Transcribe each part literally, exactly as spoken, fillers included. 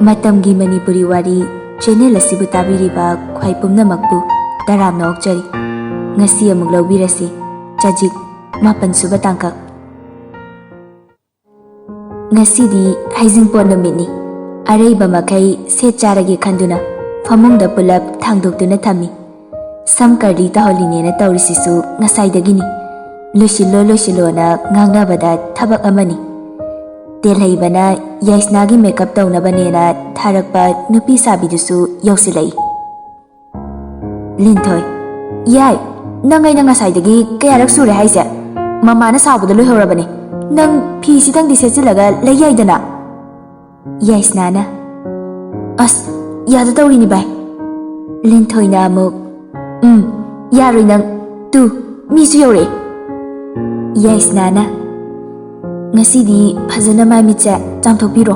ꯃꯇꯝꯒꯤ ꯃꯅꯤꯄꯨꯔꯤ ꯋꯥꯔꯤ ꯆꯦꯅꯦꯜ ꯑꯁꯤꯕꯨ ꯇꯥꯕꯤꯔꯤꯕ ꯈ꯭ꯋꯥꯏ ꯄꯨꯝꯅꯃꯛꯄꯨ ꯇꯔꯥꯝꯅ ꯑꯣꯛꯆꯔꯤ꯫ ꯉꯁꯤ ꯑꯃꯨꯛ ꯂꯧꯕꯤꯔꯁꯤ, ꯆꯖꯤꯛ ꯃꯥꯄꯟ ꯁꯨꯕ ꯇꯥꯡꯀꯛ꯫ ꯉꯁꯤꯗꯤ ꯍꯩꯖꯤꯡꯄꯣꯠ ꯅꯨꯃꯤꯠꯅꯤ꯫ ꯑꯔꯩꯕ ꯃꯈꯩ ꯁꯦꯠ ꯆꯥꯔꯒꯦ ꯈꯟꯗꯨꯅ ꯐꯃꯨꯡꯗ ꯄꯨꯂꯞ ꯊꯥꯡꯗꯣꯛꯇꯨꯅ ꯊꯝꯃꯤ꯫ ꯁꯝ ꯀꯔꯂꯤ ꯇꯧꯍꯜꯂꯤꯅꯦꯅ ꯇꯧꯔꯤꯁꯤꯁꯨ ꯉꯁꯥꯏꯗꯒꯤꯅꯤ꯫ ꯂꯣꯏꯁꯤꯜꯂꯣ ꯂꯣꯏꯁꯤꯜꯂꯣꯅ ꯉꯥꯡꯅꯕꯗ ꯊꯕꯛ ꯑꯃꯅꯤ꯫ ꯇꯦꯜꯍꯩꯕꯅ ꯌꯥꯏꯁꯅꯥꯒꯤ ꯃꯦꯀꯞ ꯇꯧꯅꯕꯅꯦꯅ ꯊꯥꯔꯛꯄ ꯅꯨꯄꯤ ꯁꯥꯕꯤꯗꯨꯁꯨ ꯌꯧꯁꯤꯜꯂꯛꯏ꯫ ꯂꯤꯟꯊꯣꯏ, ꯌꯥꯏ, ꯅꯪ ꯑꯩꯅ ꯉꯁꯥꯏꯗꯒꯤ ꯀꯌꯥꯔꯛ ꯁꯨꯔꯦ ꯍꯥꯏꯁꯦ? ꯃꯃꯥꯅ ꯁꯥꯎꯕꯗ ꯂꯣꯏꯍꯧꯔꯕꯅꯦ꯫ ꯅꯪ ꯐꯤꯁꯤꯗꯪꯗꯤ ꯁꯦꯠꯆꯤꯜꯂꯒ ꯂꯩ ꯌꯥꯏꯗꯅ꯫ ꯌꯥꯏꯁꯅꯥꯅ, ꯑꯁ, ꯌꯥꯗ ꯇꯧꯔꯤꯅꯤ ꯚꯥꯏ꯫ ꯂꯤꯟꯊꯣꯏꯅ ꯑꯃꯨꯛ, ꯎꯝ, ꯌꯥꯔꯣꯏ ꯅꯪ꯫ ꯇꯨ, ꯃꯤꯁꯨ ꯌꯧꯔꯛꯑꯦ꯫ ꯌꯥꯏꯁꯅꯥꯅ, ꯉꯁꯤꯗꯤ ꯐꯖꯅ ꯃꯥꯏ ꯃꯤꯠꯁꯦ ꯆꯥꯝꯊꯣꯛꯄꯤꯔꯣ꯫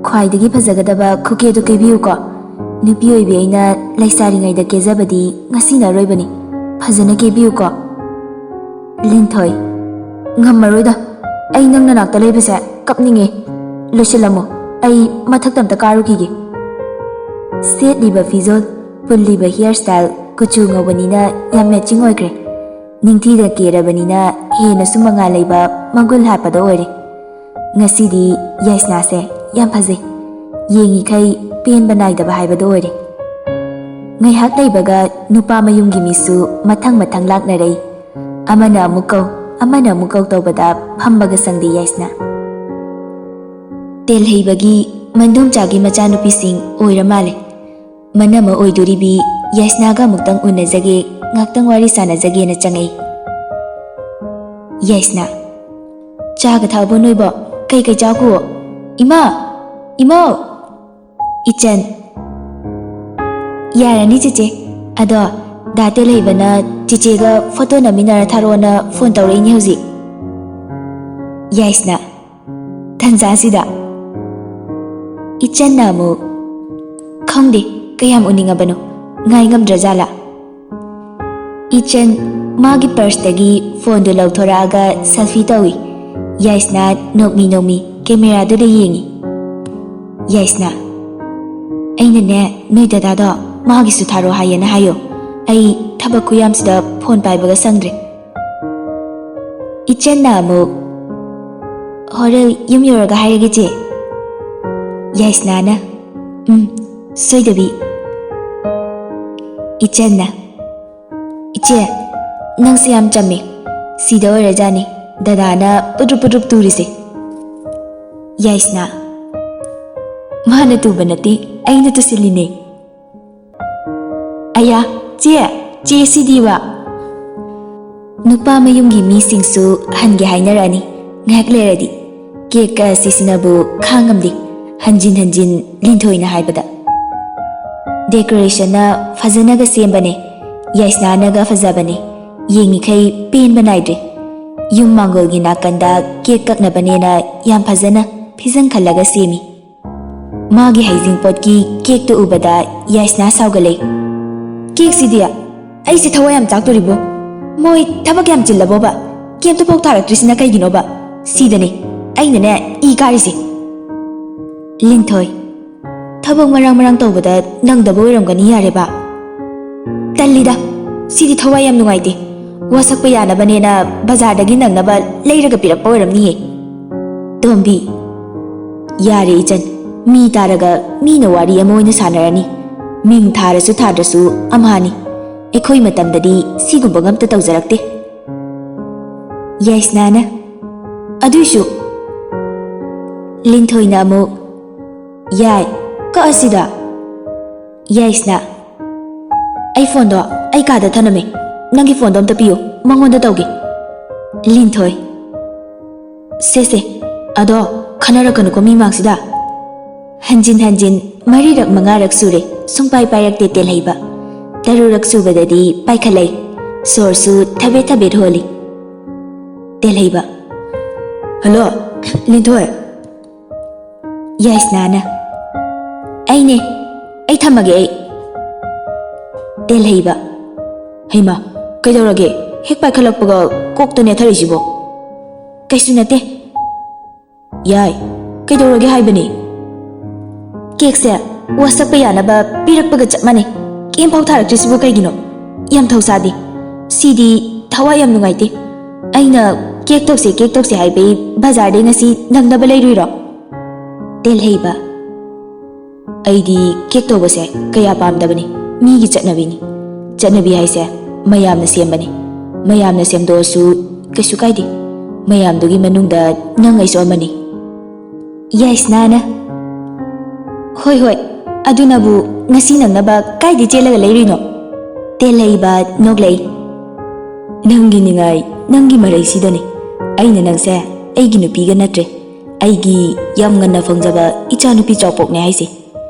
ꯈ꯭ꯋꯥꯏꯗꯒꯤ ꯐꯖꯒꯗꯕ ꯈꯨꯀꯦꯗꯣ ꯀꯦꯕꯤꯌꯨꯀꯣ꯫ ꯅꯨꯄꯤ ꯑꯣꯏꯕꯤ ꯑꯩꯅ ꯂꯩꯁꯥꯔꯤꯉꯩꯗ ꯀꯦꯖꯕꯗꯤ ꯉꯁꯤꯅ ꯑꯔꯣꯏꯕꯅꯤ꯫ ꯐꯖꯅ ꯀꯦꯕꯤꯌꯨꯀꯣ꯫ ꯂꯤꯟꯊꯣꯏ, ꯉꯝꯃꯔꯣꯏꯗ꯫ ꯑꯩ ꯅꯪ ꯅꯅꯥꯛꯇ ꯂꯩꯕꯁꯦ ꯀꯞꯅꯤꯡꯉꯦ꯫ ꯂꯣꯏꯁꯤꯜꯂꯝꯃꯣ, ꯑꯩ ꯃꯊꯛꯇ ꯑꯝꯇ ꯀꯥꯔꯨꯈꯤꯒꯦ꯫ ꯁꯦꯠꯂꯤꯕ ꯐꯤꯖꯣꯜ, ꯄꯨꯜꯂꯤꯕ ꯍꯤꯌꯔ ꯁ꯭ꯇꯥꯏꯜ, ꯀꯨꯆꯨ ꯉꯧꯕꯅꯤꯅ ꯌꯥꯝ ꯃꯦꯠꯆꯤꯡ ꯑꯣꯏꯈ꯭ꯔꯦ꯫ ꯅꯤꯡꯊꯤꯅ ꯀꯦꯔꯕꯅꯤꯅ ꯍꯦꯟꯅꯁꯨ ꯃꯉꯥꯜ ꯂꯩꯕ ꯃꯒꯨꯟ ꯍꯥꯠꯄꯗꯣ ꯑꯣꯏꯔꯦ꯫ ꯉꯁꯤꯗꯤ ꯌꯥꯏꯁꯅꯥꯁꯦ ꯌꯥꯝ ꯐꯖꯩ꯫ ꯌꯦꯡꯉꯤꯈꯩ ꯄꯦꯟꯕ ꯅꯥꯏꯗꯕ ꯍꯥꯏꯕꯗꯣ ꯑꯣꯏꯔꯦ꯫ ꯉꯥꯏꯍꯥꯛ ꯂꯩꯕꯒ ꯅꯨꯄꯥ ꯃꯌꯨꯝꯒꯤ ꯃꯤꯁꯨ ꯃꯊꯪ ꯃꯊꯪ ꯂꯥꯛꯅꯔꯛꯏ꯫ ꯑꯃꯅ ꯑꯃꯨꯛ ꯀꯧ, ꯑꯃꯅ ꯑꯃꯨꯛ ꯀꯧ ꯇꯧꯕꯗ ꯐꯝꯕꯒ ꯁꯪꯗꯦ ꯌꯥꯏꯁꯅꯥ꯫ ꯇꯦꯜꯍꯩꯕꯒꯤ ꯃꯟꯗꯣꯝꯆꯥꯒꯤ ꯃꯆꯥꯅꯨꯄꯤꯁꯤꯡ ꯑꯣꯏꯔ ꯃꯥꯜꯂꯦ꯫ ꯃꯅꯝꯃ ꯑꯣꯏꯗꯣꯔꯤꯕꯤ ꯌꯥꯏꯁꯅꯥꯒ ꯑꯃꯨꯛꯇꯪ ꯎꯅꯖꯒꯦ, ꯉꯥꯛꯇꯪ ꯋꯥꯔꯤ ꯁꯥꯟꯅꯖꯒꯦꯅ ꯆꯪꯉꯛꯏ꯫ ꯌꯥꯏꯁꯅꯥ, ꯆꯥꯒ ꯊꯛꯑꯕꯣ ꯅꯣꯏꯕꯣ? ꯀꯩ ꯀꯩ ꯆꯥꯈꯨꯑꯣ? ꯏꯃꯥ! ꯏꯃꯥꯎ! ꯏꯆꯟ, ꯌꯥꯔꯅꯤ ꯆꯦꯆꯦ꯫ ꯑꯗꯣ ꯗꯥ ꯇꯦꯜꯍꯩꯕꯅ ꯆꯦꯆꯦꯒ ꯐꯣꯇꯣ ꯅꯝꯃꯤꯟꯅꯔ ꯊꯥꯔꯛꯑꯣꯅ ꯐꯣꯟ ꯇꯧꯔꯛꯏꯅꯦ ꯍꯧꯖꯤꯛ꯫ ꯌꯥꯏꯁꯅꯥ, ꯇꯟꯖꯥꯁꯤꯗ꯫ ꯏꯆꯟꯅ ꯑꯃꯨꯛ, ꯈꯪꯗꯦ ꯀꯌꯥꯝ ꯎꯅꯤꯡꯉꯕꯅꯣ, ꯉꯥꯏ ꯉꯝꯗ꯭ꯔꯖꯥꯠꯂꯥ? ꯏꯆꯟ ꯃꯥꯒꯤ ꯄꯔꯁꯇꯒꯤ ꯐꯣꯟꯗꯨ ꯂꯧꯊꯣꯔꯛꯑꯒ ꯁꯦꯜꯐꯤ ꯇꯧꯏ꯫ ꯌꯥꯏꯁꯅꯥ ꯅꯣꯛꯃꯤ ꯅꯣꯛꯃꯤ ꯀꯦꯃꯦꯔꯥꯗꯨꯗ ꯌꯦꯡꯏ꯫ ꯌꯥꯏꯁꯅꯥ, ꯑꯩꯅꯅꯦ, ꯅꯣꯏ ꯗꯗꯥꯗꯣ ꯃꯥꯒꯤꯁꯨ ꯊꯥꯔꯣ ꯍꯥꯏꯌꯦꯅ ꯍꯥꯏꯌꯣ꯫ ꯑꯩ ꯊꯕꯛ ꯈꯨꯌꯥꯝꯁꯤꯗ ꯐꯣꯟ ꯄꯥꯏꯕꯒ ꯁꯪꯗ꯭ꯔꯦ꯫ ꯏꯆꯟꯅ ꯑꯃꯨꯛ, "ꯍꯣꯔꯦꯟ ꯌꯨꯝ ꯌꯧꯔꯒ ꯍꯥꯏꯔꯒꯦ, ꯆꯦ꯫" ꯌꯥꯏꯁꯅꯥꯅ, "ꯎꯝ, ꯁꯣꯏꯗꯕꯤ꯫" ꯏꯆꯟꯅ, "ꯏꯆꯦ, ꯅꯪꯁꯦ ꯌꯥꯝ ꯆꯝꯃꯦ꯫ ꯁꯤꯗ ꯑꯣꯏꯔꯖꯥꯠꯅꯤ ꯗꯗꯥꯅ ꯄꯨꯗ꯭ꯔꯨꯞ ꯄꯨꯗ꯭ꯔꯨꯞ ꯇꯨꯔꯤꯁꯦ꯫" ꯌꯥꯏꯁꯅꯥ, "ꯃꯥꯅ ꯇꯨꯕ ꯅꯠꯇꯦ, ꯑꯩꯅ ꯇꯨꯁꯤꯜꯂꯤꯅꯦ꯫" "ꯑꯌꯥ, ꯆꯦ, ꯆꯦ ꯁꯤꯗꯤꯕ!" ꯅꯨꯄꯥ ꯃꯌꯨꯝꯒꯤ ꯃꯤꯁꯤꯡꯁꯨ ꯍꯟꯒꯦ ꯍꯥꯏꯅꯔꯛꯑꯅꯤ ꯉꯥꯏꯍꯥꯛ ꯂꯩꯔꯗꯤ꯫ ꯀꯦꯛ ꯀꯛꯑꯁꯤ ꯁꯤꯅꯕꯨ ꯈꯥꯡꯉꯝꯗꯦ, ꯍꯟꯖꯤꯟ ꯍꯟꯖꯤꯟ ꯂꯤꯟꯊꯣꯏꯅ ꯍꯥꯏꯕꯗ꯫ ꯗꯦꯀꯣꯔꯦꯁꯟꯅ ꯐꯖꯅꯒ ꯁꯦꯝꯕꯅꯦ, ꯌꯥꯏꯁꯅꯥꯅꯒ ꯐꯖꯕꯅꯦ, ꯌꯦꯡꯉꯤꯈꯩ ꯄꯦꯟꯕ ꯅꯥꯏꯗ꯭ꯔꯦ꯫ ꯌꯨꯝ ꯃꯥꯡꯒꯣꯜꯒꯤ ꯅꯥꯀꯟꯗ ꯀꯦꯛ ꯀꯛꯅꯕꯅꯦꯅ ꯌꯥꯝ ꯐꯖꯅ ꯐꯤꯖꯪ ꯈꯜꯂꯒ ꯁꯦꯝꯃꯤ꯫ ꯃꯥꯒꯤ ꯍꯩꯖꯤꯡꯄꯣꯠꯀꯤ ꯀꯦꯛꯇꯨ ꯎꯕꯗ ꯌꯥꯏꯁꯅꯥ ꯁꯥꯎꯒꯠꯂꯦ꯫ "ꯀꯦꯛꯁꯤꯗꯤ ꯑꯩꯁꯦ ꯊꯋꯥꯏ ꯌꯥꯝ ꯆꯥꯛꯇꯣꯔꯤꯕꯣ? ꯃꯣꯏ ꯊꯕꯛ ꯌꯥꯝ ꯆꯤꯜꯂꯕꯣꯕ? ꯀꯦꯛꯇ ꯐꯥꯎ ꯊꯥꯔꯛꯇ꯭ꯔꯤꯁꯤꯅ ꯀꯩꯒꯤꯅꯣꯕ? ꯁꯤꯗꯅꯦ ꯑꯩꯅꯅꯦ ꯏ ꯀꯥꯔꯤꯁꯦ꯫" ꯂꯤꯟꯊꯣꯏ, "ꯊꯕꯛ ꯃꯔꯥꯡ ꯃꯔꯥꯡ ꯇꯧꯕꯗ ꯅꯪꯗꯕ ꯑꯣꯏꯔꯝꯒꯅꯤ, ꯌꯥꯔꯦꯕ꯫" "ꯇꯜꯂꯤꯗ, ꯁꯤꯗꯤ ꯊꯋꯥꯏ ꯌꯥꯝ ꯅꯨꯡꯉꯥꯏꯇꯦ꯫ ꯋꯥꯁꯛꯄ ꯌꯥꯅꯕꯅꯦꯅ ꯕꯖꯥꯔꯗꯒꯤ ꯅꯪꯅꯕ ꯂꯩꯔꯒ ꯄꯤꯔꯛꯄ ꯑꯣꯏꯔꯝꯅꯤꯌꯦ꯫" ꯇꯣꯝꯕꯤ, "ꯌꯥꯔꯦ ꯏꯆꯟ, ꯃꯤ ꯇꯥꯔꯒ ꯃꯤꯅ ꯋꯥꯔꯤ ꯑꯃ ꯑꯣꯏꯅ ꯁꯥꯟꯅꯔꯅꯤ꯫ ꯃꯤꯡ ꯊꯥꯔꯁꯨ ꯊꯥꯗ꯭ꯔꯁꯨ ꯑꯝꯍꯥꯅꯤ꯫ ꯑꯩꯈꯣꯏ ꯃꯇꯝꯗꯗꯤ ꯁꯤꯒꯨꯝꯕꯒ ꯑꯝꯇ ꯇꯧꯖꯔꯛꯇꯦ꯫" ꯌꯥꯏꯁꯅꯥꯅ, "ꯑꯗꯨꯏꯁꯨ꯫" ꯂꯤꯟꯊꯣꯏꯅ ꯑꯃꯨꯛ, "ꯌꯥꯏ, ꯀꯛꯑꯁꯤꯗ꯫" ꯌꯥꯏꯁꯅꯥ, "ꯑꯩ ꯐꯣꯟꯗꯣ ꯑꯩ ꯀꯥꯗ ꯊꯅꯝꯃꯦ, ꯅꯪꯒꯤ ꯐꯣꯟꯗꯣ ꯑꯝꯇ ꯄꯤꯌꯨ, ꯃꯉꯣꯟꯗ ꯇꯧꯒꯦ꯫" ꯂꯤꯟꯊꯣꯏ, "ꯁꯦ ꯁꯦ, ꯑꯗꯣ ꯈꯟꯅꯔꯛꯀꯅꯨꯀꯣ ꯃꯤ ꯃꯥꯡꯁꯤꯗ꯫" ꯍꯟꯖꯤꯟ ꯍꯟꯖꯤꯟ ꯃꯔꯤꯔꯛ ꯃꯉꯥꯔꯛ ꯁꯨꯔꯦ ꯁꯨꯡꯄꯥꯏ ꯄꯥꯏꯔꯛꯇꯦ ꯇꯦꯜꯍꯩꯕ꯫ ꯇꯔꯨꯔꯛ ꯁꯨꯕꯗꯗꯤ ꯄꯥꯏꯈꯠꯂꯛꯏ, ꯁꯣꯔꯁꯨ ꯊꯕꯦꯠ ꯊꯕꯦꯠ ꯍꯣꯜꯂꯤ꯫ ꯇꯦꯜꯍꯩꯕ, "ꯍꯜꯂꯣ, ꯂꯤꯟꯊꯣꯏ꯫" ꯌꯥꯏꯁꯅꯥꯅ, "ꯑꯩꯅꯦ, ꯑꯩ ꯊꯝꯃꯒꯦ ꯑꯩ꯫" ꯇꯦꯜꯍꯩꯕ, "ꯍꯩꯃꯥ, ꯀꯩꯗꯧꯔꯒꯦ? ꯍꯦꯛ ꯄꯥꯏꯈꯠꯂꯛꯄꯒ ꯀꯣꯛꯇ ꯅꯦꯠꯊꯔꯤꯁꯤꯕꯣ?" "ꯀꯩꯁꯨ ꯅꯠꯇꯦ꯫" "ꯌꯥꯏ, ꯀꯩꯗꯧꯔꯒꯦ ꯍꯥꯏꯕꯅꯤ?" "ꯀꯦꯛꯁꯦ ꯋꯥꯁꯛꯄ ꯌꯥꯅꯕ ꯄꯤꯔꯛꯄꯒ ꯆꯞ ꯃꯥꯟꯅꯩ꯫ ꯀꯦꯝꯐꯥꯎ ꯊꯥꯔꯛꯇ꯭ꯔꯤꯁꯤꯕꯨ ꯀꯩꯒꯤꯅꯣ? ꯌꯥꯝ ꯊꯧꯁꯥꯗꯦ꯫ ꯁꯤꯗꯤ ꯊꯋꯥꯏ ꯌꯥꯝ ꯅꯨꯡꯉꯥꯏꯇꯦ꯫ ꯑꯩꯅ ꯀꯦꯛ ꯇꯧꯁꯦ, ꯀꯦꯛ ꯇꯧꯁꯦ ꯍꯥꯏꯕꯩ ꯕꯖꯥꯔꯗꯩ ꯉꯁꯤ ꯅꯪꯅꯕ ꯂꯩꯔꯨꯏꯔꯣ? ꯇꯦꯜꯍꯩꯕ, ꯑꯩꯗꯤ ꯀꯦꯛ ꯇꯧꯕꯁꯦ ꯀꯌꯥ ꯄꯥꯝꯗꯕꯅꯤ꯫ ꯃꯤꯒꯤ ꯆꯠꯅꯕꯤꯅꯤ꯫ ꯆꯠꯅꯕꯤ ꯍꯥꯏꯁꯦ ꯃꯌꯥꯝꯅ ꯁꯦꯝꯕꯅꯤ꯫ ꯃꯌꯥꯝꯅ ꯁꯦꯝꯗꯣꯛꯑꯁꯨ ꯀꯩꯁꯨ ꯀꯥꯏꯗꯦ꯫ ꯃꯌꯥꯝꯗꯨꯒꯤ ꯃꯅꯨꯡꯗ ꯅꯪ ꯑꯩꯁꯨ ꯑꯃꯅꯤ꯫ ꯌꯥꯏꯁꯅꯥꯅ, "ꯍꯣꯏ, ꯍꯣꯏ, ꯑꯗꯨꯅꯕꯨ ꯉꯁꯤ ꯅꯪꯅꯕ ꯀꯥꯏꯗ ꯆꯦꯜꯂꯒ ꯂꯩꯔꯨꯏꯅꯣ?" ꯇꯦꯜꯍꯩꯕ ꯅꯣꯛꯂꯛꯏ꯫ "ꯅꯪꯒꯤ ꯅꯤꯡꯉꯥꯏ, ꯅꯪꯒꯤ ꯃꯔꯩꯁꯤꯗꯅꯤ ꯑꯩꯅ ꯅꯪꯁꯦ ꯑꯩꯒꯤ ꯅꯨꯄꯤꯒ ꯅꯠꯇ꯭ꯔꯦ, ꯑꯩꯒꯤ ꯌꯥꯝ ꯉꯟꯅ ꯐꯪꯖꯕ ꯏꯆꯥꯅꯨꯄꯤ ꯆꯥꯎꯄꯣꯛꯅꯦ ꯍꯥꯏꯁꯦ꯫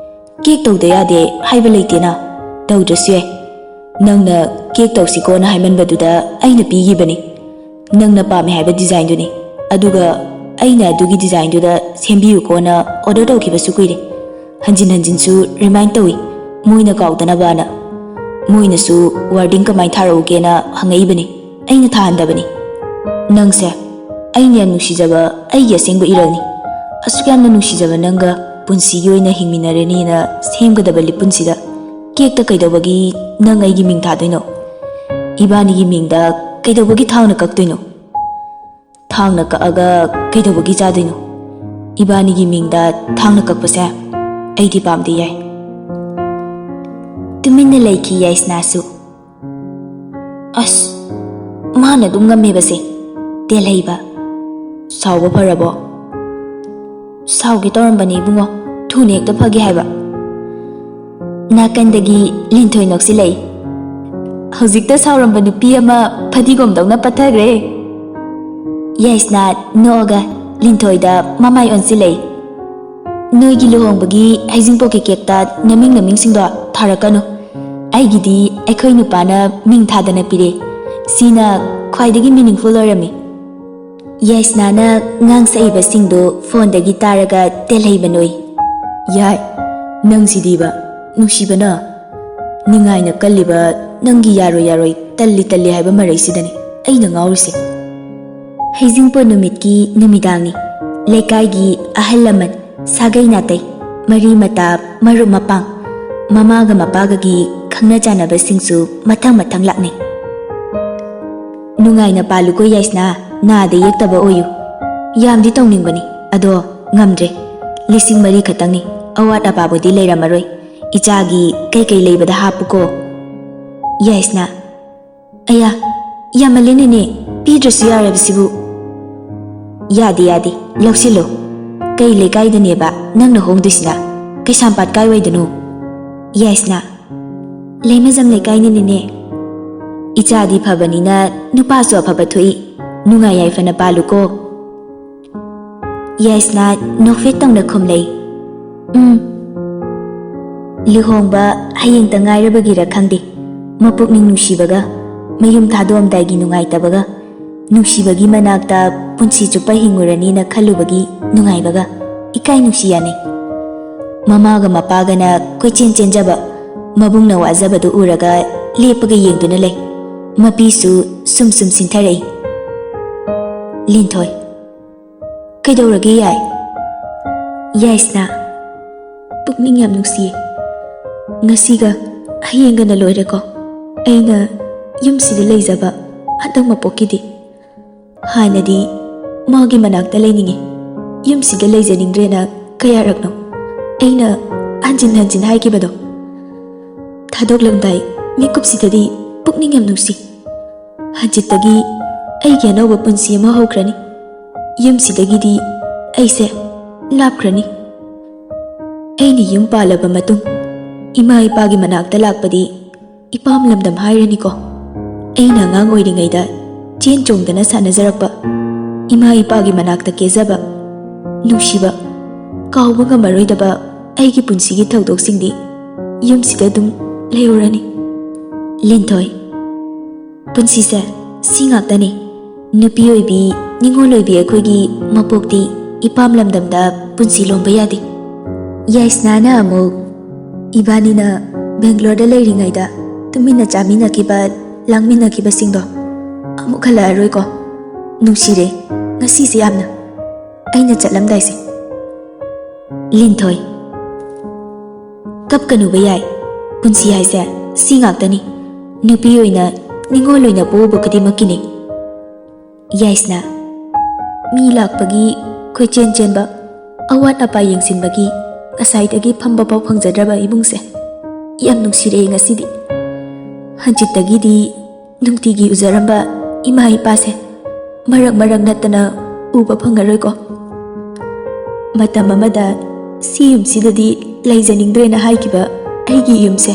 ꯀꯦꯛ ꯇꯧꯗ ꯌꯥꯗꯦ ꯍꯥꯏꯕ ꯂꯩꯇꯦꯅ, ꯇꯧꯗ꯭ꯔꯁꯨ ꯌꯥꯏ꯫ ꯅꯪꯅ ꯀꯦꯛ ꯇꯧꯁꯤꯀꯣꯅ ꯍꯥꯏꯃꯟꯕꯗꯨꯗ ꯑꯩꯅ ꯄꯤꯈꯤꯕꯅꯤ꯫ ꯅꯪꯅ ꯄꯥꯝꯃꯦ ꯍꯥꯏꯕ ꯗꯤꯖꯥꯏꯟꯗꯨꯅꯤ꯫ ꯑꯗꯨꯒ ꯑꯩꯅ ꯑꯗꯨꯒꯤ ꯗꯤꯖꯥꯏꯟꯗꯨꯗ ꯁꯦꯝꯕꯤꯌꯨꯀꯣꯅ ꯑꯣꯔꯗꯔ ꯇꯧꯈꯤꯕꯁꯨ ꯀꯨꯏꯔꯦ꯫ ꯍꯟꯖꯤꯟ ꯍꯟꯖꯤꯟꯁꯨ ꯔꯤꯃꯥꯏꯟ ꯇꯧꯏ, ꯃꯣꯏꯅ ꯀꯥꯎꯗꯅꯕꯅ꯫ ꯃꯣꯏꯅꯁꯨ ꯋꯥꯔꯗꯤꯡ ꯀꯃꯥꯏꯅ ꯊꯥꯔꯛꯎꯒꯦꯅ ꯍꯪꯉꯛꯏꯕꯅꯤ꯫ ꯑꯩꯅ ꯊꯥꯍꯟꯗꯕꯅꯤ꯫ ꯅꯪꯁꯦ ꯑꯩꯅ ꯌꯥꯝ ꯅꯨꯡꯁꯤꯖꯕ ꯑꯩꯒꯤ ꯑꯁꯦꯡꯕ ꯏꯔꯜꯅꯤ꯫ ꯑꯁꯨꯛ ꯌꯥꯝꯅ ꯅꯨꯡꯁꯤꯖꯕ ꯅꯪꯒ ꯄꯨꯟꯁꯤꯒꯤ ꯑꯣꯏꯅ ꯍꯤꯡꯃꯤꯟꯅꯔꯅꯤꯅ ꯁꯦꯝꯒꯗꯕ ꯂꯤꯄꯨꯟꯁꯤꯗ ꯀꯦꯛꯇ ꯀꯩꯗꯧꯕꯒꯤ ꯅꯪ ꯑꯩꯒꯤ ꯃꯤꯡ ꯊꯥꯗꯣꯏꯅꯣ? ꯏꯕꯥꯅꯤꯒꯤ ꯃꯤꯡꯗ ꯀꯩꯗꯧꯕꯒꯤ ꯊꯥꯡꯅ ꯀꯛꯇꯣꯏꯅꯣ? ꯊꯥꯡꯅ ꯀꯛꯑꯒ ꯀꯩꯗꯧꯕꯒꯤ ꯆꯥꯗꯣꯏꯅꯣ? ꯏꯕꯥꯅꯤꯒꯤ ꯃꯤꯡꯗ ꯊꯥꯡꯅ ꯀꯛꯄꯁꯦ ꯑꯩꯗꯤ ꯄꯥꯝꯗꯦ ꯌꯥꯏ꯫" ꯇꯨꯃꯤꯟꯅ ꯂꯩꯈꯤ ꯌꯥꯏꯁꯅꯥꯁꯨ꯫ "ꯑꯁ, ꯃꯥꯅ ꯑꯗꯨꯝ ꯉꯝꯃꯦꯕꯁꯦ꯫ ꯇꯦꯜꯍꯩꯕ, ꯁꯥꯎꯕ ꯐꯔꯕꯣ?" "ꯁꯥꯎꯒꯦ ꯇꯧꯔꯝꯕꯅꯦ ꯏꯕꯨꯡꯉꯣ, ꯊꯨꯅ ꯍꯦꯛꯇ ꯐꯒꯦ ꯍꯥꯏꯕ꯫" ꯅꯥꯀꯟꯗꯒꯤ ꯂꯤꯟꯊꯣꯏ ꯅꯣꯛꯁꯤꯜꯂꯛꯏ꯫ "ꯍꯧꯖꯤꯛꯇ ꯁꯥꯎꯔꯝꯕ ꯅꯨꯄꯤ ꯑꯃ ꯐꯗꯤꯒꯣꯝꯗꯧꯅ ꯄꯠꯊꯈ꯭ꯔꯦ꯫" ꯌꯥꯏꯁꯅꯥ ꯅꯣꯛꯑꯒ ꯂꯤꯟꯊꯣꯏꯗ ꯃꯃꯥꯏ ꯑꯣꯟꯁꯤꯜꯂꯛꯏ꯫ "ꯅꯣꯏꯒꯤ ꯂꯨꯍꯣꯡꯕꯒꯤ ꯍꯩꯖꯤꯡꯄꯣꯠꯀꯤ ꯀꯦꯛꯇ ꯅꯃꯤꯡ ꯅꯃꯤꯡꯁꯤꯡꯗꯣ ꯊꯥꯔꯛꯀꯅꯨ꯫ ꯑꯩꯒꯤꯗꯤ ꯑꯩꯈꯣꯏ ꯅꯨꯄꯥꯅ ꯃꯤꯡ ꯊꯥꯗꯅ ꯄꯤꯔꯦ꯫ ꯁꯤꯅ ꯈ꯭ꯋꯥꯏꯗꯒꯤ ꯃꯤꯅꯤꯡꯐꯨꯜ ꯑꯣꯏꯔꯝꯃꯤ꯫" ꯌꯥꯏꯁꯅꯥꯅ ꯉꯥꯡꯁꯛꯏꯕꯁꯤꯡꯗꯨ ꯐꯣꯟꯗꯒꯤ ꯇꯥꯔꯒ ꯇꯦꯜꯍꯩꯕ ꯅꯣꯏ꯫ "ꯌꯥꯏ, ꯅꯪꯁꯤꯗꯤꯕ, ꯅꯨꯡꯁꯤꯕꯅ꯫ ꯅꯤꯡꯉꯥꯏꯅ ꯀꯜꯂꯤꯕ ꯅꯪꯒꯤ ꯌꯥꯔꯣꯏ ꯌꯥꯔꯣꯏ, ꯇꯜꯂꯤ ꯇꯜꯂꯤ ꯍꯥꯏꯕ ꯃꯔꯩꯁꯤꯗꯅꯤ ꯑꯩꯅ ꯉꯥꯎꯔꯤꯁꯦ꯫" ꯍꯩꯖꯤꯡꯄꯣꯠ ꯅꯨꯃꯤꯠꯀꯤ ꯅꯨꯃꯤꯗꯥꯡꯅꯤ꯫ ꯂꯩꯀꯥꯏꯒꯤ ꯑꯍꯜ ꯂꯃꯟ, ꯁꯥꯒꯩ ꯅꯥꯇꯩ, ꯃꯔꯤ ꯃꯇꯥ, ꯃꯔꯨꯞ ꯃꯄꯥꯡ, ꯃꯃꯥꯒ ꯃꯄꯥꯒꯒꯤ ꯈꯪꯅ ꯆꯥꯟꯅꯕꯁꯤꯡꯁꯨ ꯃꯊꯪ ꯃꯊꯪ ꯂꯥꯛꯅꯩ꯫ ꯅꯨꯡꯉꯥꯏꯅ ꯄꯥꯜꯂꯨꯀꯣ ꯌꯥꯏꯁꯅꯥ, ꯅꯥꯗ ꯌꯦꯛꯇꯕ ꯑꯣꯏꯌꯨ꯫ ꯌꯥꯝꯗꯤ ꯇꯧꯅꯤꯡꯕꯅꯤ, ꯑꯗꯣ ꯉꯝꯗ꯭ꯔꯦ꯫ ꯂꯤꯁꯤꯡ ꯃꯔꯤ ꯈꯛꯇꯪꯅꯤ, ꯑꯋꯥꯠ ꯑꯄꯥꯕꯨꯗꯤ ꯂꯩꯔꯝꯃꯔꯣꯏ꯫ ꯏꯆꯥꯒꯤ ꯀꯩꯀꯩ ꯂꯩꯕꯗ ꯍꯥꯞꯄꯨꯀꯣ꯫ ꯌꯥꯏꯁꯅꯥ, ꯑꯌꯥ, ꯌꯥꯝꯃꯜꯂꯦ ꯅꯦꯅꯦ, ꯄꯤꯗ꯭ꯔꯁꯨ ꯌꯥꯔꯕꯁꯤꯕꯨ꯫ ꯌꯥꯗꯦ, ꯌꯥꯗꯦ, ꯂꯧꯁꯤꯜꯂꯨ꯫ ꯀꯩ ꯂꯩꯀꯥꯏꯗꯅꯦꯕ ꯅꯪꯅ ꯍꯣꯡꯗꯣꯏꯁꯤꯅ? ꯀꯩꯁꯥꯝꯄꯥꯠ ꯀꯥꯏꯋꯥꯏꯗꯅꯣ? ꯌꯥꯏꯁꯅꯥ, ꯂꯩꯃꯖꯝ ꯂꯩꯀꯥꯏꯅꯤ ꯅꯦꯅꯦ꯫ ꯏꯆꯥꯗꯤ ꯐꯕꯅꯤꯅ ꯅꯨꯄꯥꯁꯨ ꯑꯐꯕ ꯊꯣꯛꯏ꯫ ꯅꯨꯡꯉꯥꯏ ꯌꯥꯏꯐꯅ ꯄꯥꯜꯂꯨꯀꯣ꯫ ꯌꯥꯏꯁꯅꯥ ꯅꯣꯛꯐꯦꯠ ꯇꯧꯅ ꯈꯨꯝꯂꯩ꯫ ꯎꯝ꯫ ꯂꯨꯍꯣꯡꯕ ꯍꯌꯦꯡꯇ ꯉꯥꯏꯔꯕꯒꯤꯔ ꯈꯪꯗꯦ, ꯃꯄꯨꯛꯅꯤꯡ ꯅꯨꯡꯁꯤꯕꯒ, ꯃꯌꯨꯝ ꯊꯥꯗꯣꯛꯑꯝꯗꯥꯏꯒꯤ ꯅꯨꯡꯉꯥꯏꯇꯕꯒ, ꯅꯨꯡꯁꯤꯕꯒꯤ ꯃꯅꯥꯛꯇ ꯄꯨꯟꯁꯤ ꯆꯨꯞꯄ ꯍꯤꯡꯉꯨꯔꯅꯤꯅ ꯈꯜꯂꯨꯕꯒꯤ ꯅꯨꯡꯉꯥꯏꯕꯒ ꯏꯀꯥꯏ ꯅꯨꯡꯁꯤ ꯌꯥꯅꯩ꯫ ꯃꯃꯥꯒ ꯃꯄꯥꯒꯅ ꯀꯣꯏꯆꯦꯟ ꯆꯦꯟꯖꯕ, ꯃꯕꯨꯡꯅ ꯋꯥꯖꯕꯗꯨ ꯎꯔꯒ ꯂꯦꯞꯄꯒ ꯌꯦꯡꯗꯨꯅ ꯂꯩ꯫ ꯃꯄꯤꯁꯨ ꯁꯨꯝ ꯁꯨꯝ ꯁꯤꯟꯊꯔꯛꯏ꯫ ꯂꯤꯟꯊꯣꯏ, ꯀꯩꯗꯧꯔꯒꯦ ꯌꯥꯏ? ꯌꯥꯏꯁꯅꯥ, ꯄꯨꯛꯅꯤꯡ ꯌꯥꯝ ꯅꯨꯡꯁꯤꯌꯦ꯫ ꯉꯁꯤꯒ ꯍꯌꯦꯡꯒꯅ ꯂꯣꯏꯔꯦꯀꯣ꯫ ꯑꯩꯅ ꯌꯨꯝꯁꯤꯗ ꯂꯩꯖꯕ ꯍꯟꯗꯛ ꯃꯄꯣꯛꯀꯤꯗꯤ꯫ ꯍꯥꯟꯅꯗꯤ ꯃꯥꯒꯤ ꯃꯅꯥꯛꯇ ꯂꯩꯅꯤꯡꯉꯤ, ꯌꯨꯝꯁꯤꯗ ꯂꯩꯖꯅꯤꯡꯗ꯭ꯔꯦꯅ ꯀꯌꯥꯔꯛꯅꯣ ꯑꯩꯅ ꯍꯟꯖꯤꯟ ꯍꯟꯖꯤꯟ ꯍꯥꯏꯈꯤꯕꯗꯣ꯫ ꯊꯥꯗꯣꯛꯂꯝꯗꯥꯏ ꯃꯤꯀꯨꯞꯁꯤꯗꯗꯤ ꯄꯨꯛꯅꯤꯡ ꯌꯥꯝ ꯅꯨꯡꯁꯤ꯫ ꯍꯟꯖꯤꯠꯇꯒꯤ ꯑꯩꯒꯤ ꯑꯅꯧꯕ ꯄꯨꯟꯁꯤ ꯑꯃ ꯍꯧꯈ꯭ꯔꯅꯤ꯫ ꯌꯨꯝꯁꯤꯗꯒꯤꯗꯤ ꯑꯩꯁꯦ ꯂꯥꯞꯈ꯭ꯔꯅꯤ꯫ ꯑꯩꯅ ꯌꯨꯝ ꯄꯥꯜꯂꯕ ꯃꯇꯨꯡ ꯏꯃꯥ ꯏꯄꯥꯒꯤ ꯃꯅꯥꯛꯇ ꯂꯥꯛꯄꯗꯤ ꯏꯄꯥꯝ ꯂꯝꯗꯝ ꯍꯥꯏꯔꯅꯤꯀꯣ꯫ ꯑꯩꯅ ꯑꯉꯥꯡ ꯑꯣꯏꯔꯤꯉꯩꯗ ꯆꯦꯟ ꯆꯣꯡꯗꯅ ꯁꯥꯟꯅꯖꯔꯛꯄ, ꯏꯃꯥ ꯏꯄꯥꯒꯤ ꯃꯅꯥꯛꯇ ꯀꯦꯖꯕ, ꯅꯨꯡꯁꯤꯕ, ꯀꯥꯎꯕ ꯉꯝꯃꯔꯣꯏꯗꯕ ꯑꯩꯒꯤ ꯄꯨꯟꯁꯤꯒꯤ ꯊꯧꯗꯣꯛꯁꯤꯡꯗꯤ ꯌꯨꯝꯁꯤꯗ ꯑꯗꯨꯝ ꯂꯩꯍꯧꯔꯅꯤ꯫ ꯂꯤꯟꯊꯣꯏ, ꯄꯨꯟꯁꯤꯁꯦ ꯁꯤ ꯉꯥꯛꯇꯅꯤ꯫ ꯅꯨꯄꯤ ꯑꯣꯏꯕꯤ, ꯅꯤꯉꯣꯜ ꯑꯣꯏꯕꯤ ꯑꯩꯈꯣꯏꯒꯤ ꯃꯄꯣꯛꯇꯤ ꯏꯄꯥꯝ ꯂꯝꯗꯝꯗ ꯄꯨꯟꯁꯤ ꯂꯣꯝꯕ ꯌꯥꯗꯦ꯫ ꯌꯥꯏꯁꯅꯥꯅ ꯑꯃꯨꯛ, ꯏꯕꯥꯅꯤꯅ ꯕꯦꯡꯒ꯭ꯂꯣꯔꯗ ꯂꯩꯔꯤꯉꯩꯗ ꯇꯨꯃꯤꯟꯅ ꯆꯥꯃꯤꯟꯅꯈꯤꯕ, ꯂꯥꯡꯃꯤꯟꯅꯈꯤꯕꯁꯤꯡꯗꯣ ꯑꯃꯨꯛ ꯍꯜꯂꯛꯑꯔꯣꯏꯀꯣ꯫ ꯅꯨꯡꯁꯤꯔꯦ ꯉꯁꯤꯁꯦ ꯌꯥꯝꯅ꯫ ꯑꯩꯅ ꯆꯠꯂꯝꯗꯥꯏꯁꯦ꯫ ꯂꯤꯟꯊꯣꯏ, ꯀꯞꯀꯅꯨꯕ ꯌꯥꯏ꯫ ꯄꯨꯟꯁꯤ ꯍꯥꯏꯁꯦ ꯁꯤ ꯉꯥꯛꯇꯅꯤ꯫ ꯅꯨꯄꯤ ꯑꯣꯏꯅ ꯅꯤꯡꯉꯣꯜ ꯑꯣꯏꯅ ꯄꯣꯛꯎꯕ ꯈꯨꯗꯤꯡꯃꯛꯀꯤꯅꯤ꯫ ꯌꯥꯏꯁꯅꯥ, ꯃꯤ ꯂꯥꯛꯄꯒꯤ ꯀꯣꯏꯆꯦꯟ ꯆꯦꯟꯕ, ꯑꯋꯥꯠ ꯑꯄꯥ ꯌꯦꯡꯁꯤꯟꯕꯒꯤ ꯉꯁꯥꯏꯗꯒꯤ ꯐꯝꯕ ꯐꯥꯎ ꯐꯪꯖꯗ꯭ꯔꯕ ꯏꯃꯨꯡꯁꯦ ꯌꯥꯝ ꯅꯨꯡꯁꯤꯔꯛꯑꯦ ꯉꯁꯤꯗꯤ꯫ ꯍꯟꯆꯤꯠꯇꯒꯤꯗꯤ ꯅꯨꯡꯇꯤꯒꯤ ꯎꯖꯔꯝꯕ ꯏꯃꯥ ꯏꯄꯥꯁꯦ ꯃꯔꯛ ꯃꯔꯛ ꯅꯠꯇꯅ ꯎꯕ ꯐꯪꯉꯔꯣꯏꯀꯣ꯫ ꯃꯇꯝ ꯑꯃꯗ ꯁꯤ ꯌꯨꯝꯁꯤꯗꯗꯤ ꯂꯩꯖꯅꯤꯡꯗ꯭ꯔꯦꯅ ꯍꯥꯏꯈꯤꯕ ꯑꯩꯒꯤ ꯌꯨꯝꯁꯦ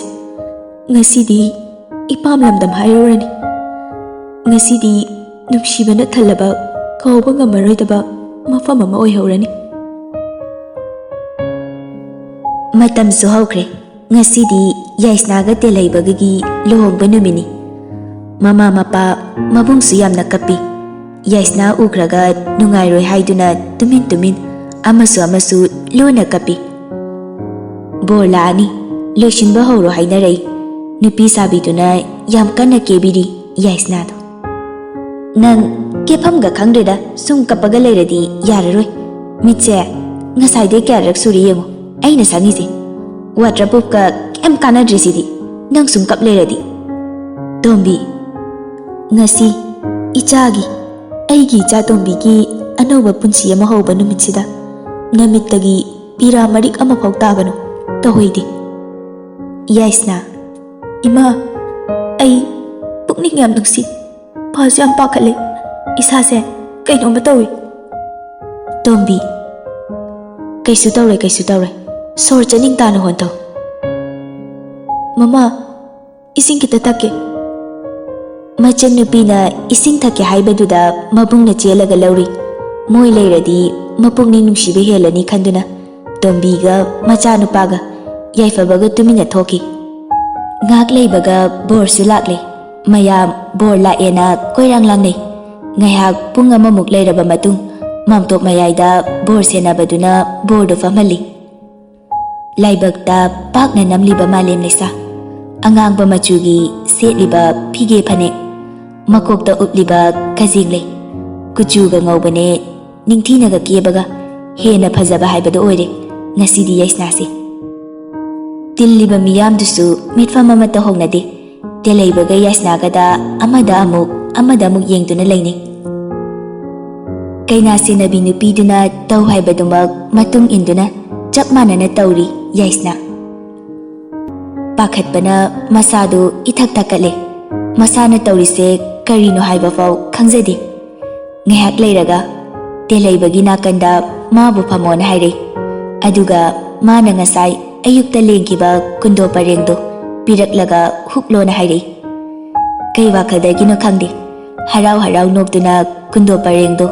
ꯉꯁꯤꯗꯤ ꯏꯄꯥꯝ ꯂꯝꯗꯝ ꯍꯥꯏꯔꯨꯔꯅꯤ꯫ ꯉꯁꯤꯗꯤ ꯅꯨꯡꯁꯤꯕꯅ ꯊꯜꯂꯕ, ꯀꯥꯎꯕ ꯉꯝꯃꯔꯣꯏꯗꯕ ꯃꯐꯝ ꯑꯃ ꯑꯣꯏꯍꯧꯔꯅꯤ꯫ ꯃꯇꯝꯁꯨ ꯍꯧꯈ꯭ꯔꯦ꯫ ꯉꯁꯤꯗꯤ ꯌꯥꯏꯁꯅꯥꯒ ꯇꯦꯜꯍꯩꯕꯒꯒꯤ ꯂꯨꯍꯣꯡꯕ ꯅꯨꯃꯤꯠꯅꯤ꯫ ꯃꯃꯥ ꯃꯄꯥ ꯃꯕꯨꯡꯁꯨ ꯌꯥꯝꯅ ꯀꯞꯄꯤ꯫ ꯌꯥꯏꯁꯅꯥ ꯎꯈ꯭ꯔꯒ ꯅꯨꯡꯉꯥꯏꯔꯣꯏ ꯍꯥꯏꯗꯨꯅ ꯇꯨꯃꯤꯟ ꯇꯨꯃꯤꯟ ꯑꯃꯁꯨ ꯑꯃꯁꯨ ꯂꯨꯅ ꯀꯞꯄꯤ꯫ ꯕꯣꯔ ꯂꯥꯛꯑꯅꯤ, ꯂꯣꯏꯁꯤꯟꯕ ꯍꯧꯔꯣ ꯍꯥꯏꯅꯔꯛꯏ꯫ ꯅꯨꯄꯤ ꯁꯥꯕꯤꯗꯨꯅ ꯌꯥꯝ ꯀꯟꯅ ꯀꯦꯕꯤꯔꯤ ꯌꯥꯏꯁꯅꯥꯗꯣ꯫ "ꯅꯪ ꯀꯦꯐꯝꯒ ꯈꯪꯗ꯭ꯔꯦꯗ, ꯁꯨꯝ ꯀꯞꯄꯒ ꯂꯩꯔꯗꯤ ꯌꯥꯔꯔꯣꯏ꯫ ꯃꯤꯠꯁꯦ ꯉꯁꯥꯏꯗꯩ ꯀꯌꯥꯔꯛ ꯁꯨꯔꯦ ꯌꯦꯡꯉꯨ ꯑꯩꯅ ꯁꯪꯉꯤꯁꯦ꯫ ꯋꯥꯇꯔ ꯄ꯭ꯔꯨꯐꯀ ꯀꯩꯝ ꯀꯥꯟꯅꯗ꯭ꯔꯤꯁꯤꯗꯤ, ꯅꯪ ꯁꯨꯝ ꯀꯞ ꯂꯩꯔꯗꯤ꯫" ꯇꯣꯝꯕꯤ, ꯉꯁꯤ ꯏꯆꯥꯒꯤ, ꯑꯩꯒꯤ ꯏꯆꯥ ꯇꯣꯝꯕꯤꯒꯤ ꯑꯅꯧꯕ ꯄꯨꯟꯁꯤ ꯑꯃ ꯍꯧꯕ ꯅꯨꯃꯤꯠꯁꯤꯗ ꯅꯃꯤꯠꯇꯒꯤ ꯄꯤꯔꯥ ꯃꯔꯤꯛ ꯑꯃꯐꯥꯎ ꯇꯥꯒꯅꯨ, ꯇꯧꯍꯩꯗꯦ꯫ ꯌꯥꯏꯁꯅꯥ, "ꯏꯃꯥ, ꯑꯩ ꯄꯨꯛꯅꯤꯡ ꯌꯥꯝ ꯅꯨꯡꯁꯤ, ꯐꯁꯨ ꯌꯥꯝ ꯄꯥꯈꯠꯂꯦ, ꯏꯁꯥꯁꯦ ꯀꯩꯅꯣꯝꯃ ꯇꯧꯏ꯫" ꯇꯣꯝꯕꯤ, "ꯀꯩꯁꯨ ꯇꯧꯔꯣꯏ, ꯀꯩꯁꯨ ꯇꯧꯔꯣꯏ, ꯁꯣꯔ ꯆꯠꯅꯤꯡ ꯇꯥꯅ ꯍꯣꯟꯊꯧ꯫" "ꯃꯃꯥ, ꯏꯁꯤꯡ ꯈꯤꯇ ꯊꯛꯀꯦ꯫" ꯃꯆꯟꯅꯨꯄꯤꯅ ꯏꯁꯤꯡ ꯊꯛꯀꯦ ꯍꯥꯏꯕꯗꯨꯗ ꯃꯕꯨꯡꯅ ꯆꯦꯜꯂꯒ ꯂꯧꯔꯤ꯫ ꯃꯣꯏ ꯂꯩꯔꯗꯤ ꯃꯄꯨꯛꯅꯤꯡ ꯅꯨꯡꯁꯤꯕ ꯍꯦꯜꯂꯅꯤ ꯈꯟꯗꯨꯅ ꯇꯣꯝꯕꯤꯒ ꯃꯆꯥꯅꯨꯄꯥꯒ ꯌꯥꯏꯐꯕꯒ ꯇꯨꯃꯤꯟꯅ ꯊꯣꯛꯈꯤ꯫ ꯉꯥꯏꯍꯥꯛ ꯂꯩꯕꯒ ꯕꯣꯔꯁꯨ ꯂꯥꯛꯂꯦ꯫ ꯃꯌꯥꯝ ꯕꯣꯔ ꯂꯥꯛꯑꯦꯅ ꯀꯣꯏꯔꯥꯡ ꯂꯥꯡꯅꯩ꯫ ꯉꯥꯏꯍꯥꯛ ꯄꯨꯡ ꯑꯃꯃꯨꯛ ꯂꯩꯔꯕ ꯃꯇꯨꯡ ꯃꯥꯝꯇꯣꯞ ꯃꯌꯥꯏꯗ ꯕꯣꯔ ꯁꯦꯟꯅꯕꯗꯨꯅ ꯕꯣꯔꯗꯨ ꯐꯝꯍꯜꯂꯤ꯫ ꯂꯥꯏꯕꯛꯇ ꯄꯥꯛꯅ ꯅꯝꯂꯤꯕ ꯃꯥꯂꯦꯝ ꯂꯩꯁꯥ, ꯑꯉꯥꯡꯕ ꯃꯆꯨꯒꯤ ꯁꯦꯠꯂꯤꯕ ꯐꯤꯒꯦ ꯐꯅꯦꯛ, ꯃꯀꯣꯛꯇ ꯎꯞꯂꯤꯕ ꯈꯖꯦꯡ ꯂꯩ, ꯀꯨꯆꯨꯒ ꯉꯧꯕꯅꯦ, ꯅꯤꯡꯊꯤꯅꯒ ꯀꯦꯕꯒ ꯍꯦꯟꯅ ꯐꯖꯕ ꯍꯥꯏꯕꯗꯨ ꯑꯣꯏꯔꯦ ꯉꯁꯤꯗꯤ ꯌꯥꯏꯁꯅꯥꯁꯦ꯫ ꯇꯤꯜꯂꯤꯕ ꯃꯤꯌꯥꯝꯗꯨꯁꯨ ꯃꯤꯠꯐꯝ ꯑꯃꯠꯇ ꯍꯣꯡꯅꯗꯦ꯫ ꯇꯦꯜꯍꯩꯕꯒ ꯌꯥꯏꯁꯅꯥꯒꯗ ꯑꯃꯗ ꯑꯃꯨꯛ, ꯑꯃꯗ ꯑꯃꯨꯛ ꯌꯦꯡꯗꯨꯅ ꯂꯩꯅꯩ꯫ ꯀꯩꯅꯥ ꯁꯦꯟꯅꯕꯤ ꯅꯨꯄꯤꯗꯨꯅ ꯇꯧ ꯍꯥꯏꯕꯗꯨꯃꯛ ꯃꯇꯨꯡ ꯏꯟꯗꯨꯅ ꯆꯞ ꯃꯥꯟꯅꯅ ꯇꯧꯔꯤ ꯌꯥꯏꯁꯅꯥ꯫ ꯄꯥꯈꯠꯄꯅ ꯃꯁꯥꯗꯨ ꯏꯊꯛ ꯊꯛꯀꯠꯂꯦ꯫ ꯃꯁꯥꯅ ꯇꯧꯔꯤꯁꯦ ꯀꯔꯤꯅꯣ ꯍꯥꯏꯕ ꯐꯥꯎ ꯈꯪꯖꯗꯦ꯫ ꯉꯥꯏꯍꯥꯛ ꯂꯩꯔꯒ ꯇꯦꯜꯍꯩꯕꯒꯤ ꯅꯥꯀꯟꯗ ꯃꯥꯕꯨ ꯐꯝꯃꯣꯅ ꯍꯥꯏꯔꯛꯏ꯫ ꯑꯗꯨꯒ ꯃꯥꯅ ꯉꯁꯥꯏ ꯑꯌꯨꯛꯇ ꯂꯦꯡꯈꯤꯕ ꯀꯨꯟꯗꯣ ꯄꯔꯦꯡꯗꯣ ꯄꯤꯔꯛꯂꯒ ꯍꯨꯛꯂꯣꯅ ꯍꯥꯏꯔꯛꯏ꯫ ꯀꯩ ꯋꯥꯈꯜꯗꯒꯤꯅꯣ ꯈꯪꯗꯦ, ꯍꯔꯥꯎ ꯍꯔꯥꯎ ꯅꯣꯛꯇꯨꯅ ꯀꯨꯟꯗꯣ ꯄꯔꯦꯡꯗꯣ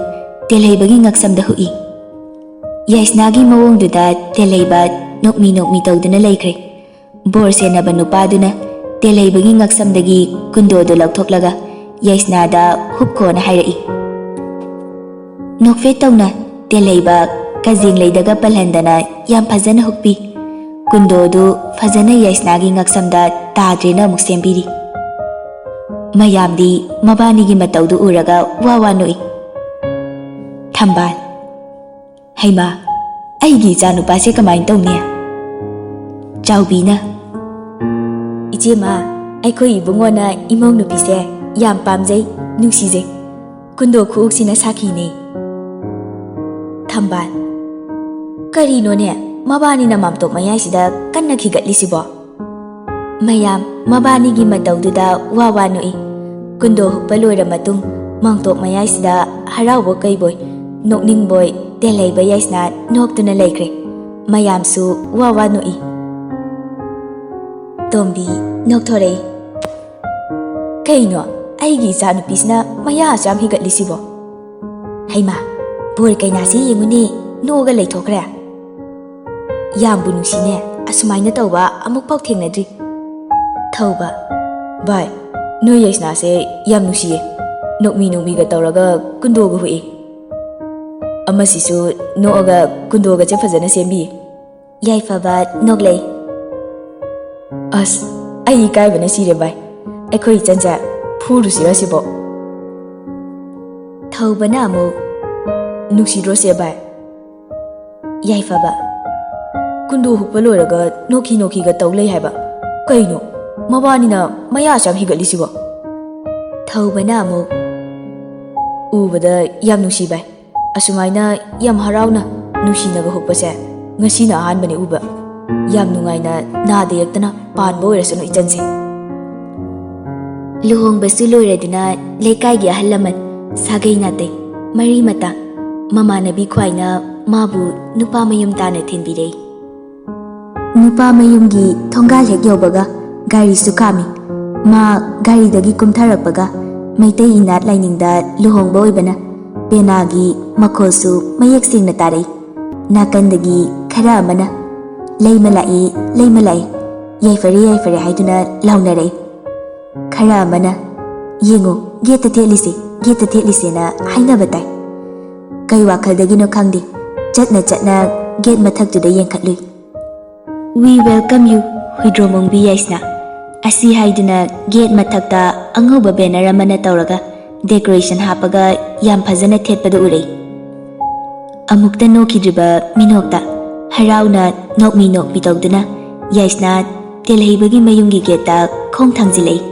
ꯇꯦꯜꯍꯩꯕꯒꯤ ꯉꯛꯁꯝꯗ ꯍꯨꯛꯏ꯫ ꯌꯥꯏꯁꯅꯥꯒꯤ ꯃꯑꯣꯡꯗꯨꯗ ꯇꯦꯜꯍꯩꯕ ꯅꯣꯛꯃꯤ ꯅꯣꯛꯃꯤ ꯇꯧꯗꯨꯅ ꯂꯩꯈ꯭ꯔꯦ꯫ ꯕꯣꯔ ꯁꯦꯟꯅꯕ ꯅꯨꯄꯥꯗꯨꯅ ꯇꯦꯜꯍꯩꯕꯒꯤ ꯉꯛꯁꯝꯗꯒꯤ ꯀꯨꯟꯗꯣꯗꯨ ꯂꯧꯊꯣꯛꯂꯒ ꯌꯥꯏꯁꯅꯥꯗ ꯍꯨꯛꯈꯣꯅ ꯍꯥꯏꯔꯛꯏ꯫ ꯅꯣꯛꯐꯦꯠ ꯇꯧꯅ ꯇꯦꯜꯍꯩꯕ ꯀꯖꯦꯡ ꯂꯩꯗꯒ ꯄꯜꯍꯟꯗꯅ ꯌꯥꯝ ꯐꯖꯅ ꯍꯨꯛꯄꯤ꯫ ꯀꯨꯟꯗꯣꯗꯨ ꯐꯖꯅ ꯌꯥꯏꯁꯅꯥꯒꯤ ꯉꯛꯁꯝꯗ ꯇꯥꯗ꯭ꯔꯦꯅ ꯑꯃꯨꯛ ꯁꯦꯝꯕꯤꯔꯤ꯫ ꯃꯌꯥꯝꯗꯤ ꯃꯕꯥꯅꯤꯒꯤ ꯃꯇꯧꯗꯨ ꯎꯔꯒ ꯋꯥ ꯋꯥ ꯅꯣꯛꯏ꯫ ꯊꯝꯕꯥꯜ, "ꯍꯩꯃꯥ, ꯑꯩꯒꯤ ꯏꯆꯥꯅꯨꯄꯥꯁꯦ ꯀꯃꯥꯏꯅ ꯇꯧꯅꯤ?" ꯆꯥꯎꯕꯤꯅ, "ꯏꯆꯦꯃ, ꯑꯩꯈꯣꯏ ꯏꯕꯨꯡꯉꯣꯅ ꯏꯃꯧ ꯅꯨꯄꯤꯁꯦ ꯌꯥꯝ ꯄꯥꯝꯖꯩ, ꯅꯨꯡꯁꯤꯖꯩ꯫ ꯀꯨꯟꯗꯣ ꯈꯨꯎꯛꯁꯤꯅ ꯁꯥꯈꯤꯅꯦ꯫" ꯊꯝꯕꯥꯜ, "ꯀꯔꯤꯅꯣꯅꯦ, ꯃꯕꯥꯅꯤꯅ ꯃꯥꯝꯇꯣꯞ ꯃꯌꯥꯏꯁꯤꯗ ꯀꯟꯅ ꯈꯤꯒꯠꯂꯤꯁꯤꯕꯣ?" ꯃꯌꯥꯝ ꯃꯕꯥꯅꯤꯒꯤ ꯃꯇꯧꯗꯨꯗ ꯋꯥ ꯋꯥ ꯅꯣꯛꯏ꯫ ꯀꯨꯟꯗꯣ ꯍꯨꯛꯄ ꯂꯣꯏꯔ ꯃꯇꯨꯡ ꯃꯥꯝꯇꯣꯞ ꯃꯌꯥꯏꯁꯤꯗ ꯍꯔꯥꯎꯕꯣꯏ ꯀꯩꯕꯣꯏ, ꯅꯣꯛꯅꯤꯡꯕꯣꯏ ꯇꯦꯜꯍꯩꯕ ꯌꯥꯏꯁꯅꯥ ꯅꯣꯛꯇꯨꯅ ꯂꯩꯈ꯭ꯔꯦ꯫ ꯃꯌꯥꯝꯁꯨ ꯋꯥ ꯋꯥ ꯅꯣꯛꯏ꯫ ꯇꯣꯝꯕꯤ ꯅꯣꯛꯊꯣꯔꯛꯏ꯫ "ꯀꯩꯅꯣ, ꯑꯩꯒꯤ ꯏꯆꯥꯅꯨꯄꯤꯁꯤꯅ ꯃꯌꯥ ꯑꯁꯨꯛ ꯌꯥꯝ ꯍꯤꯒꯠꯂꯤꯁꯤꯕꯣ? ꯍꯩꯃꯥ, ꯕꯣꯔ ꯀꯩꯅꯥꯁꯤ ꯌꯦꯡꯉꯨꯅꯦ, ꯅꯣꯛꯑꯒ ꯂꯩꯊꯣꯛꯈ꯭ꯔꯦ꯫ ꯌꯥꯝꯕꯨ ꯅꯨꯡꯁꯤꯅꯦ, ꯑꯁꯨꯃꯥꯏꯅ ꯇꯧꯕ ꯑꯃꯨꯛꯐꯥꯎ ꯊꯦꯡꯅꯗ꯭ꯔꯤ꯫" ꯊꯧꯕ, "ꯚꯥꯏ, ꯅꯣꯏ ꯌꯥꯏꯁꯅꯥꯁꯦ ꯌꯥꯝ ꯅꯨꯡꯁꯤꯌꯦ꯫ ꯅꯣꯛꯃꯤ ꯅꯣꯛꯃꯤꯒ ꯇꯧꯔꯒ ꯀꯨꯟꯗꯣꯒ ꯍꯨꯛꯏ꯫ ꯑꯃꯁꯤꯁꯨ ꯅꯣꯛꯑꯒ ꯀꯨꯟꯗꯣꯒꯁꯦ ꯐꯖꯅ ꯁꯦꯝꯕꯤ꯫" ꯌꯥꯏꯐꯕ ꯅꯣꯛꯂꯛꯏ꯫ "ꯑꯁ, ꯑꯩ ꯏꯀꯥꯏꯕꯅ ꯁꯤꯔꯦ ꯚꯥꯏ꯫ ꯑꯩꯈꯣꯏ ꯏꯆꯟꯁꯦ ꯐꯨꯔꯨꯁꯤꯔ ꯁꯤꯕꯣ?" ꯊꯧꯕꯅ ꯑꯃꯨꯛ, "ꯅꯨꯡꯁꯤꯗ꯭ꯔꯣ ꯁꯦ ꯚꯥꯏ?" ꯌꯥꯏꯐꯕ, ꯀꯨꯟꯗꯣ ꯍꯨꯛꯄ ꯂꯣꯏꯔꯒ ꯅꯣꯛꯈꯤ ꯅꯣꯛꯈꯤꯒ ꯇꯧ ꯂꯩ ꯍꯥꯏꯕ꯫ ꯀꯩꯅꯣ ꯃꯕꯥꯅꯤꯅ ꯃꯌꯥ ꯁꯨꯛꯌꯥꯝ ꯍꯤꯒꯠꯂꯤꯁꯤꯕꯣ? ꯊꯧꯕꯅ ꯑꯃꯨꯛ, "ꯎꯕꯗ ꯌꯥꯝ ꯅꯨꯡꯁꯤ ꯚꯥꯏ꯫ ꯑꯁꯨꯃꯥꯏꯅ ꯌꯥꯝ ꯍꯔꯥꯎꯅ ꯅꯨꯡꯁꯤꯅꯕ ꯍꯨꯛꯄꯁꯦ ꯉꯁꯤꯅ ꯑꯍꯥꯟꯕꯅꯦ ꯎꯕ꯫ ꯌꯥꯝ ꯅꯨꯡꯉꯥꯏꯅ ꯅꯥꯗ ꯌꯦꯛꯇꯅ ꯄꯥꯟꯕ ꯑꯣꯏꯔꯁꯅꯨ ꯏꯆꯟꯁꯦ꯫" ꯂꯨꯍꯣꯡꯕꯁꯨ ꯂꯣꯏꯔꯗꯨꯅ ꯂꯩꯀꯥꯏꯒꯤ ꯑꯍꯜ ꯂꯃꯟ, ꯁꯥꯒꯩ ꯅꯥꯇꯩ, ꯃꯔꯤ ꯃꯇꯥ, ꯃꯃꯥꯟꯅꯕꯤ ꯈ꯭ꯋꯥꯏꯅ ꯃꯥꯕꯨ ꯅꯨꯄꯥ ꯃꯌꯨꯝ ꯇꯥꯅ ꯊꯤꯟꯕꯤꯔꯦ꯫ ꯅꯨꯄꯥ ꯃꯌꯨꯝꯒꯤ ꯊꯣꯡꯒꯥꯜ ꯍꯦꯛ ꯌꯧꯕꯒ ꯒꯥꯔꯤꯁꯨ ꯈꯥꯝꯃꯤ꯫ ꯃꯥ ꯒꯥꯔꯤꯗꯒꯤ ꯀꯨꯝꯊꯔꯛꯄꯒ ꯃꯩꯇꯩ ꯏꯅꯥꯠ ꯂꯥꯏꯅꯤꯡꯗ ꯂꯨꯍꯣꯡꯕ ꯑꯣꯏꯕꯅ ꯄꯦꯅꯥꯒꯤ ꯃꯈꯣꯜꯁꯨ ꯃꯌꯦꯛ ꯁꯦꯡꯅ ꯇꯥꯔꯛꯏ꯫ ꯅꯥꯀꯟꯗꯒꯤ ꯈꯔ ꯑꯃꯅ, "ꯂꯩꯃ ꯂꯥꯛꯏ, ꯂꯩꯃ ꯂꯥꯛꯏ, ꯌꯥꯏꯐꯔꯦ, ꯌꯥꯏꯐꯔꯦ" ꯍꯥꯏꯗꯨꯅ ꯂꯥꯎꯅꯔꯛꯏ꯫ ꯈꯔ ꯑꯃꯅ, "ꯌꯦꯡꯉꯨ, ꯒꯦꯠꯇ ꯊꯦꯠꯂꯤꯁꯦ, ꯒꯦꯠꯇ ꯊꯦꯠꯂꯤꯁꯦꯅ" ꯍꯥꯏꯅꯕ ꯇꯥꯏ꯫ ꯀꯩ ꯋꯥꯈꯜꯗꯒꯤꯅꯣ ꯈꯪꯗꯦ, ꯆꯠꯅ ꯆꯠꯅ ꯒꯦꯠ ꯃꯊꯛꯇꯨꯗ ꯌꯦꯡꯈꯠꯂꯨꯏ꯫ "We welcome you, ꯍꯨꯏꯗ꯭ꯔꯣꯝ ꯑꯣꯡꯕꯤ ꯌꯥꯏꯁꯅꯥ" ꯑꯁꯤ ꯍꯥꯏꯗꯨꯅ ꯒꯦꯠ ꯃꯊꯛꯇ ꯑꯉꯧꯕ ꯕꯦꯅꯔ ꯑꯃꯅ ꯇꯧꯔꯒ ꯗꯦꯀꯣꯔꯦꯁꯟ ꯍꯥꯞꯄꯒ ꯌꯥꯝ ꯐꯖꯅ ꯊꯦꯠꯄꯗꯨ ꯎꯔꯛꯏ꯫ ꯑꯃꯨꯛꯇ ꯅꯣꯛꯈꯤꯗ꯭ꯔꯤꯕ ꯃꯤꯅꯣꯛꯇ ꯍꯔꯥꯎꯅ ꯅꯣꯛꯃꯤ ꯅꯣꯛꯃꯤ ꯇꯧꯗꯨꯅ ꯌꯥꯏꯁꯅꯥ ꯇꯦꯜꯍꯩꯕꯒꯤ ꯃꯌꯨꯝꯒꯤ ꯒꯦꯠꯇ ꯈꯣꯡ ꯊꯥꯡꯖꯤꯜꯂꯛꯏ꯫